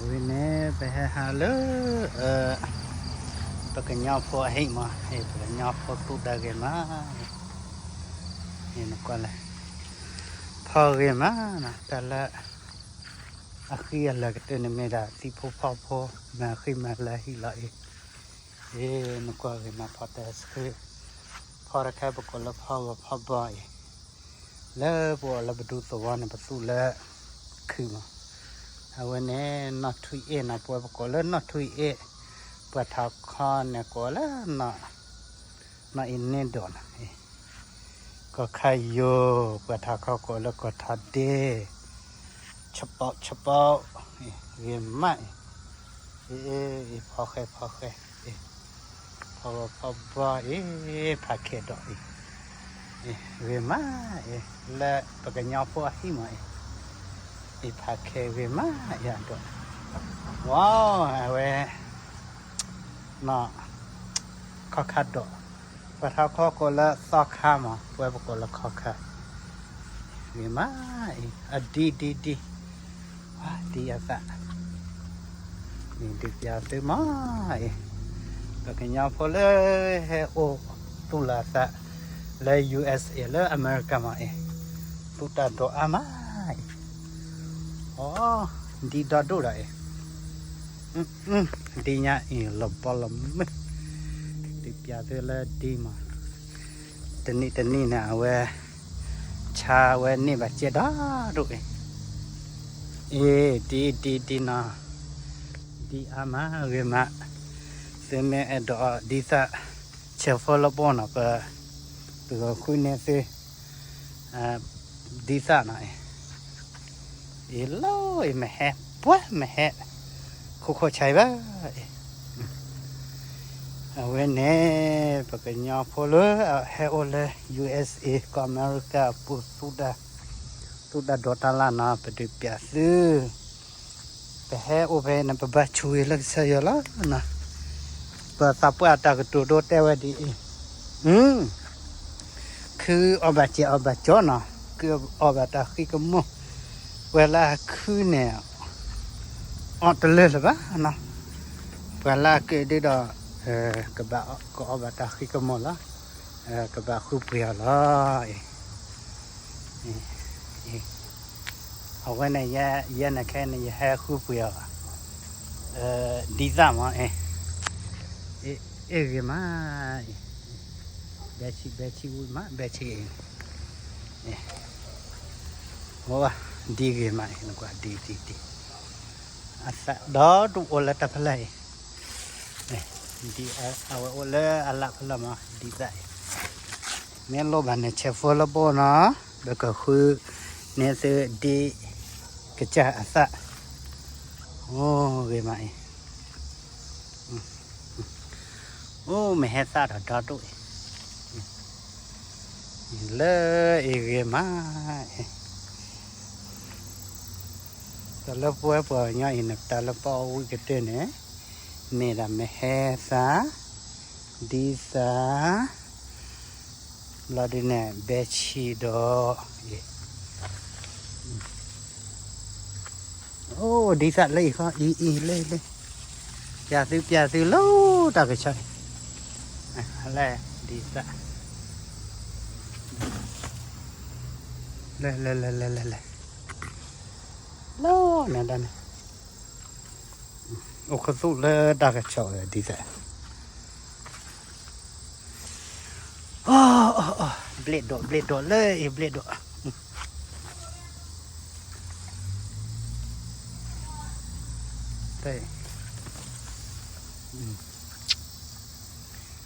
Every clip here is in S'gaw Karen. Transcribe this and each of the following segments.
ဝံၤန့ၣ် ပဟဲဟးလၢ ပကညီဖိအဟံၣ်မး, ပကညီဖိသူၣ်တၢ်ဂ့ၤမး, နကွၢ်လဲၣ်, ဖီၣ်ဂ့ၤမး, တၢ်လၢ အဃံအလၤကတၢၢ်န့ၣ်မ့ၢ်ဒၣ်သံၣ်ဖိဖီဖိ, မၤဃံမၤလၤဟံၣ်လီၤအံၤ, နကွၢ်ဂ့ၤမး ဖီတၢ်ဆှၢ, ဖီတခါပကိးလၢဖီဂီၤဖီဘီအံၤ, လၢပအိၣ်လၢပဒူသဝီန့ၣ် ပသူၣ်လၢ ခုၣ်မး, အဝဲန့ၣ် နီၣ်ထွံၣ်အ့ၣ်နီၤ, ပဝဲပကိးလၢနီၣ်ထွံၣ်အ့ၣ်, ပှၤထးခီန့ၣ်ကိးလၢ နီၣ်အ့ၣ်န့ၣ်ဒိးနီၤ, ကီၢ်ခါယိၤ, ပှၤထးခီကိးလၢကီၢ်ထးဒ့, ဆပီဆပီ, ဂ့ၤမးအံၤ, အ့ၣ် ဖီဃဲဖီဃဲ, ဖီဂီၤဖီဘီအံၤ, ဖးခဲဒိးအံၤ, ဂ့ၤမးအံၤ, လၢပကညီဖိအဟံၣ်မးအံၤ, အံၤဖးခဲဂ့ၤမးအံၤအဒိး, ဝဲ ခီခါဒိး, ပှၤထးခီကိးလၢသီခါမး, ပဝဲပကိးလၢခီခါ, ဂ့ၤမးအံၤ, အဒံဒံဒံ, ဒံအသၣ်, ဒုးပျးသုမးအံၤ, ပကညီဖိလၢဟဲအိၣ်သူၣ်လီၤအသး လၢ ယူၢ်အ့ၣ်စ့ၣ် လၢအမဲရကၤမးအံၤ, သူၣ်တၢ်ဒိးအါမးအံၤ, အိ, ဒံဒီဒိၣ်ဒီးအံၤ, ဒ်ညါအံၤလီၤဘီလီၤမုၢ်, ဒုးပျးသုလၢဒ်မး, တနံၣ်တနံၣ်န့ၣ် အဝဲ ဆါဝဲန့ၢ်ဘၣ်ကဲဒီဒိၣ်အံၤ, အ့ၣ် ဒ်ဒ်ဒ်နီၤ, ဒ်အါမးဂ့ၤမး, သုမ့ၢ်အဲၣ်ဒိးဒ်သၣ် ဆဲးဖိလၢပအိၣ်နီၤ, ပ ပကဃုန့ၢ်သု ဒ်သၣ်နီၤ, အံၤလီၤအံၤ မဟဲပှၤ မဟဲ ခိခိၣ်ဆါအံၤဘၣ်အံၤ, အဝဲန့ၣ် ပကညီဖိလၢအဟဲအိၣ်လၢ ယူၢ်အ့ၣ်စ့ၣ် ကီၢ်အမဲရကၤအပူၤ သူၣ်တၢ်ဒိးတၢ်လၢ်နီၤ ပဒုးပျးသု ပဟဲအိၣ်ဖဲန့ၣ် ပဘၣ်ဆိၣ်ဂ့ၤလၢကစၢ်ယွၤလီၤ. ပသးပှၢ်တၢ်ကတိၤဒိတဲဝဲဒ်အံၤ, ခုအီၣ်ဘၣ်စဲးအီၣ်ဘၣ်ကၠီနီၤ, ကအီၣ်ဘၣ်တၢ်ဃံကမိၣ်, ပှၤလၢအခုန့ၣ် အီၣ်တလၢလၢၤဘၣ်နီၤ, ပှၤလၢအကဒုဒီး ကဘၣ်ကအီၣ်ဘၣ်တၢ်ဃံကမိၣ်လီၤ, ကဘၣ်ဃုပှ့ၤအီၤလီၤ. အဝဲန့ၣ် ယဲန့ၣ်ခဲန့ၣ် ယဟဲဃုပှ့ၤအီၤ ဒ်သၣ်မး, အ့ၣ်ဂ့ၤမး, ဘဲဆံးဘဲဆံးဝံၣ်မး ဘဲဆံးအံၤ, ဒ်ဂ့ၤမး, ဒ်ဒ်ဒ်, အသၣ်ဒီဒူၣ်အိၣ်လၢတၢ်ဖီလာ်အံၤ, ဒ်အဝဲအိၣ်လၢအလၣ်ဖီလာ်မး ဒ်သၣ်အံၤ, မ့ၢ်လိၣ်ဘၣ်န့ၣ် ဆဲးဖိလၢပအိၣ်နီၤ, ပကဃုန့ၢ်သုဒ်ကစၢ်အသၣ်, အိၣ်ဂ့ၤမးအံၤ, အိၣ် မဟဲသၣ်ဒီးဒီဒူၣ်အံၤ, လၢအံၤဂ့ၤမးအံၤ, တၢ်လၢပဝဲပှၤကညီအံၤန့ၣ် တၢ်လၢပအီၣ်ဝံၣ်ကတၢၢ်န့ၣ် မ့ၢ်ဒၣ်မဟဲသၣ်, ဒ်သၣ်, ဘျီဒ်န့ၣ် ဘဲဆံးဒီး, အိၣ်ဒ်သၣ်လၢအံၤဃီ အံၤအံၤလၢလၢ, ပျးသုပျးသုလၢတၢ်ကဆီအံၤ, လၢဒ်သၣ်, လၢလၢလၢလၢလၢလၢ, လၢနဒၣ်န့ၣ် အိၣ်ခသူၣ်လၢတၢ်ကဆီဝဲဒ်သၣ်, အီ ဘျ့ၣ်ဒိး ဘျ့ၣ်ဒိးလၢအံၤ ဘျ့ၣ်ဒိး,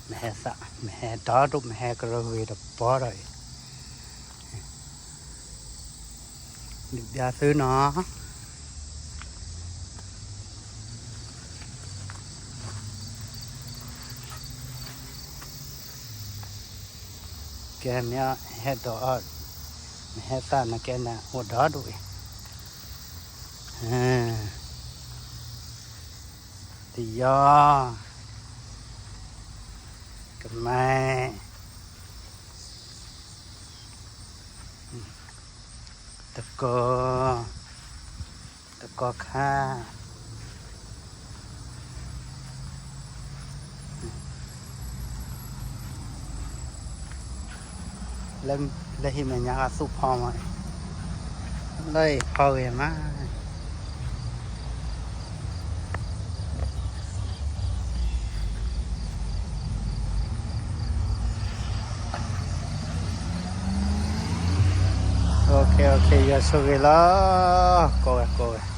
မဟဲသၣ် မဟဲဒီဒူၣ် မဟဲကရၢဂ့ၤတဘီဒီးအံၤ, ဒုးပျးသုနီၤ ကဲမ့ၢ်ဟဲဒီးအီၣ် မဟဲသၣ်န့ၣ်ကဲန့ၣ် အိၣ်ဒီဒူၣ်အံၤ, တယီ ကမဲ တကီ တကီခါ လၢဟံၣ်မဲာ်ညါဃီသူၣ်ဖီမး, လၢအံၤဖီဂ့ၤမး. OK, OK, ယွၤဆိၣ်ဂ့ၤလီၤ, ကိးဝဲကိးဝဲ.